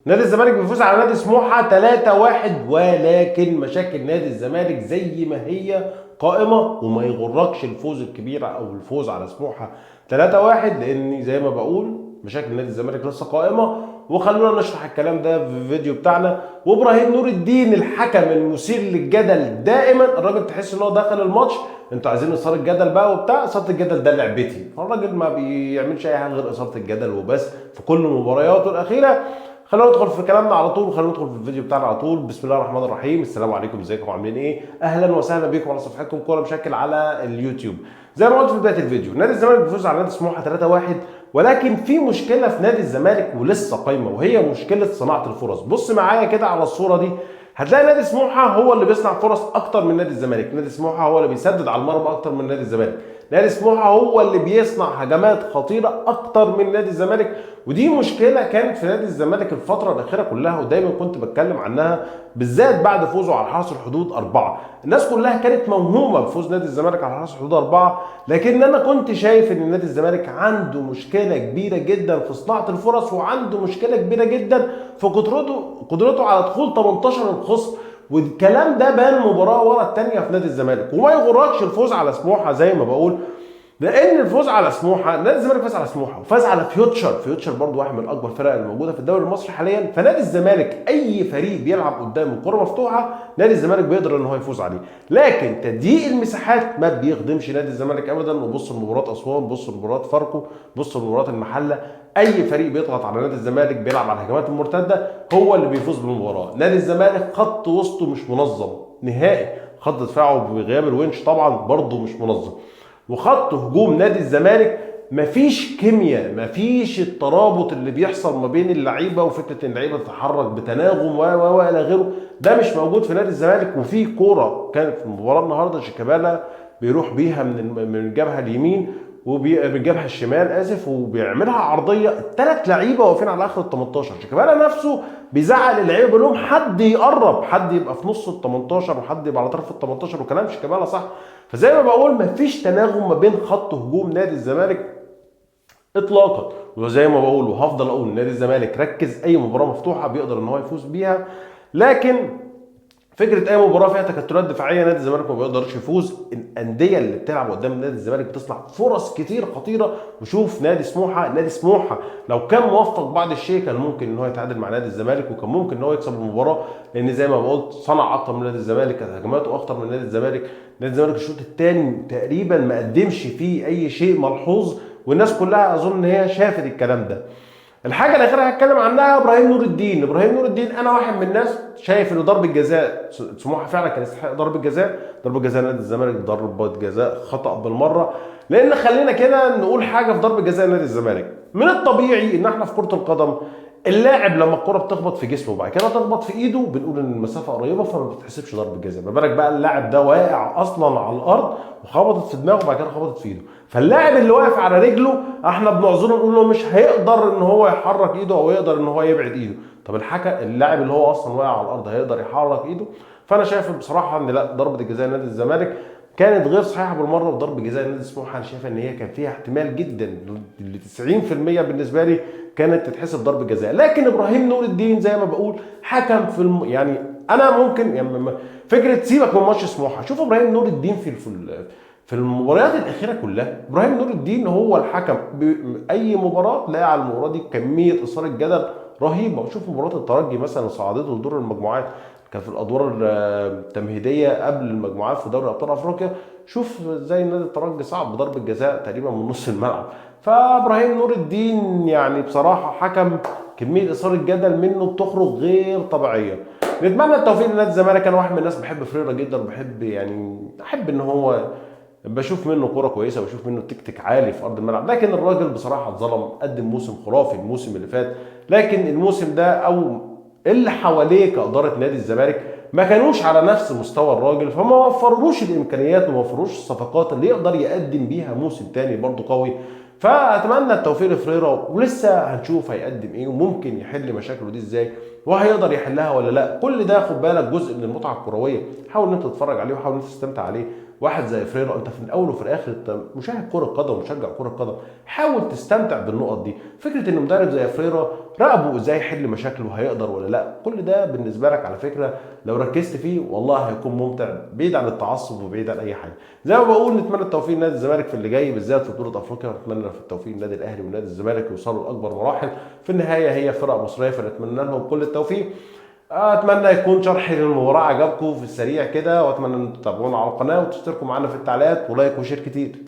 نادي الزمالك بيفوز على نادي سموحه 3-1، ولكن مشاكل نادي الزمالك زي ما هي قائمة، وما يغركش الفوز الكبير او الفوز على سموحه 3-1، لان زي ما بقول مشاكل نادي الزمالك لسه قائمة. وخلونا نشرح الكلام ده في الفيديو بتاعنا. وابراهيم نور الدين الحكم المثير للجدل دائما، الراجل تحس ان هو دخل الماتش انتوا عايزين اثاره الجدل بقى وبتاع، اثاره الجدل ده لعبتي. فالراجل ما بيعملش اي حاجة غير اثاره الجدل وبس في كل مبارياته الاخيرة. خلونا ندخل في كلامنا على طول، وخلونا ندخل في الفيديو بتاعنا على طول. بسم الله الرحمن الرحيم. السلام عليكم، ازيكم عاملين ايه؟ اهلا وسهلا بيكم على صفحتكم كورة بشكل على اليوتيوب. زي ما قلت في بداية الفيديو، نادي الزمالك بيفوز على نادي سموحه 3-1، ولكن في مشكلة في نادي الزمالك ولسه قايمة، وهي مشكلة صناعة الفرص. بص معايا كده على الصورة دي، هتلاقي نادي سموحه هو اللي بيصنع فرص اكتر من نادي الزمالك، نادي سموحه هو اللي بيسدد على المرمى اكتر من نادي الزمالك، نادي سموحه هو اللي بيصنع هجمات خطيرة اكتر من نادي الزمالك. ودي مشكلة كانت في نادي الزمالك الفترة الاخيرة كلها، ودايما كنت بتكلم عنها بالذات بعد فوزه على حرس الحدود 4. الناس كلها كانت موهومه بفوز نادي الزمالك على حرس الحدود 4، لكن انا كنت شايف ان نادي الزمالك عنده مشكلة كبيرة جدا في صناعة الفرص، وعنده مشكلة كبيرة جدا في قدرته على دخول 18 الخصم. والكلام ده بان مباراة ورا الثانية في نادي الزمالك. وما يغركش الفوز على سموحه زي ما بقول، لان الفوز على سموحه، نادي الزمالك فاز على سموحه وفاز على فيوتشر. فيوتشر برضو واحد من اكبر الفرق الموجودة في الدوري المصري حاليا. فنادي الزمالك اي فريق بيلعب قدامه كره مفتوحة نادي الزمالك بيقدر ان هو يفوز عليه، لكن تضييق المساحات ما بيخدمش نادي الزمالك ابدا. وبص لمباراة اسوان، بص لمباراة فاركو، بص لمباراة المحلة، اي فريق بيضغط على نادي الزمالك بيلعب على الهجمات المرتدة هو اللي بيفوز بالمباراة. نادي الزمالك خط وسطه مش منظم نهائي، خط دفاعه بغياب الونش طبعا برضه مش منظم، وخط هجوم نادي الزمالك مفيش كيمياء، مفيش الترابط اللي بيحصل ما بين اللعيبة، وفكره ان اللعيبة تتحرك بتناغم و و الى غيره، ده مش موجود في نادي الزمالك. وفي كورة كانت في المباراة النهارده شيكابالا بيروح بيها من الجبهة اليمين من الجبهة الشمال اسف، وبيعملها عرضية، الثلاث لعيبة واقفين على اخر ال 18. شيكابالا نفسه بيزعل اللعيبة بيقول لهم حد يقرب، حد يبقى في نص ال 18 وحد يبقى على طرف ال 18، وكلام شيكابالا صح. فزي ما بقول مفيش تناغم ما بين خط هجوم نادي الزمالك اطلاقا. وزي ما بقول وهفضل اقول نادي الزمالك ركز، اي مباراة مفتوحة بيقدر ان هو يفوز بيها، لكن فكرة اي مباراة فيها تكتلات دفاعية نادي الزمالك ما بيقدرش يفوز. الاندية اللي بتلعب قدام نادي الزمالك بتصنع فرص كتير خطيرة. وشوف نادي سموحه، نادي سموحه لو كان موفق بعض الشيء كان ممكن ان هو يتعادل مع نادي الزمالك، وكان ممكن ان هو يكسب المباراة، لان زي ما قلت صنع اكتر من نادي الزمالك، كانت هجماته اخطر من نادي الزمالك. نادي الزمالك الشوط الثاني تقريبا ما قدمش فيه اي شيء ملحوظ، والناس كلها اظن ان هي شافت الكلام ده. الحاجة الاخيرة هتكلم عنها ابراهيم نور الدين. ابراهيم نور الدين انا واحد من الناس شايف ان ضربه جزاء سموحه فعلا كان يستحق ضربه جزاء. ضربه جزاء نادي الزمالك ضربه جزاء خطا بالمرة، لان خلينا كده نقول حاجة في ضربه جزاء نادي الزمالك. من الطبيعي ان احنا في كره القدم اللاعب لما الكره بتخبط في جسمه وبعد كده تخبط في ايده بنقول ان المسافة قريبه فما بتتحسبش ضربه جزاء. ما بالك بقى اللاعب ده واقع اصلا على الارض وخبطت في دماغه وبعد كده خبطت في ايده، فاللاعب اللي واقف على رجله احنا بنعذره نقول له مش هيقدر ان هو يحرك ايده او يقدر ان هو يبعد ايده. طب الحكم اللاعب اللي هو اصلا واقع على الارض هيقدر يحرك ايده؟ فانا شايف بصراحة ان لا، ضربه الجزاء نادي الزمالك كانت غير صحيحه بالمرة، وضربه جزاء نادي سموحه انا شايف ان هي كان فيها احتمال جدا ل 90% بالنسبة لي كانت تتحسب ضربه جزاء. لكن ابراهيم نور الدين زي ما بقول حكم في يعني انا ممكن يعني فكرة سيبك من ماتش سموحه، شوف ابراهيم نور الدين في المباريات الاخيرة كلها ابراهيم نور الدين هو الحكم. اي مباراة تلاقي على المباراة دي كمية اثاره جدل رهيبة. شوف مباراة الترجي مثلا صعدته لدور المجموعات، كان في الادوار التمهيدية قبل المجموعات في دوري ابطال افريقيا، شوف زي نادي الترجي صعب بضربه جزاء تقريبا من نص الملعب. فابراهيم نور الدين يعني بصراحة حكم كمية اثاره جدل منه بتخرج غير طبيعية. نتمنى التوفيق لنادي الزمالك. انا واحد من الناس بحب فريرا جدا، وبحب يعني احب ان هو بشوف منه كورة كويسة، وبشوف منه تكتيك عالي في ارض الملعب، لكن الراجل بصراحة اتظلم. قدم موسم خرافي الموسم اللي فات، لكن الموسم ده او اللي حواليه كادارة نادي الزمالك ما كانوش على نفس مستوى الراجل، فما وفروش الامكانيات وما وفروش الصفقات اللي يقدر يقدم بيها موسم تاني برضه قوي. فاتمنى التوفيق لفريرا، ولسه هنشوف هيقدم ايه وممكن يحل مشاكله دي ازاي وهيقدر يحلها ولا لا. كل ده خد بالك جزء من المتعة الكروية، حاول ان انت تتفرج عليه وحاول ان انت تستمتع عليه. واحد زي فريرا انت في الاول وفي الاخر انت مشاهد كره قدم ومشجع كره قدم، حاول تستمتع بالنقط دي. فكرة ان مدرب زي فريرا راقبه ازاي يحل مشاكله، هيقدر ولا لا. كل ده بالنسبة لك على فكرة لو ركزت فيه والله هيكون ممتع، بعيد عن التعصب وبعيد عن اي حاجة. زي ما بقول نتمنى التوفيق لنادي الزمالك في اللي جاي، بالذات في بطوله افريقيا، ونتمنى في التوفيق لنادي الاهلي ونادي الزمالك يوصلوا لاكبر مراحل. في النهاية هي فرق مصرية، فنتمنى لهم كل التوفيق. اتمنى يكون شرحي للمباراة عجبكم في السريع كده، واتمنى ان تتابعونا على القناة وتشتركوا معانا في التعليقات و like و share كتير.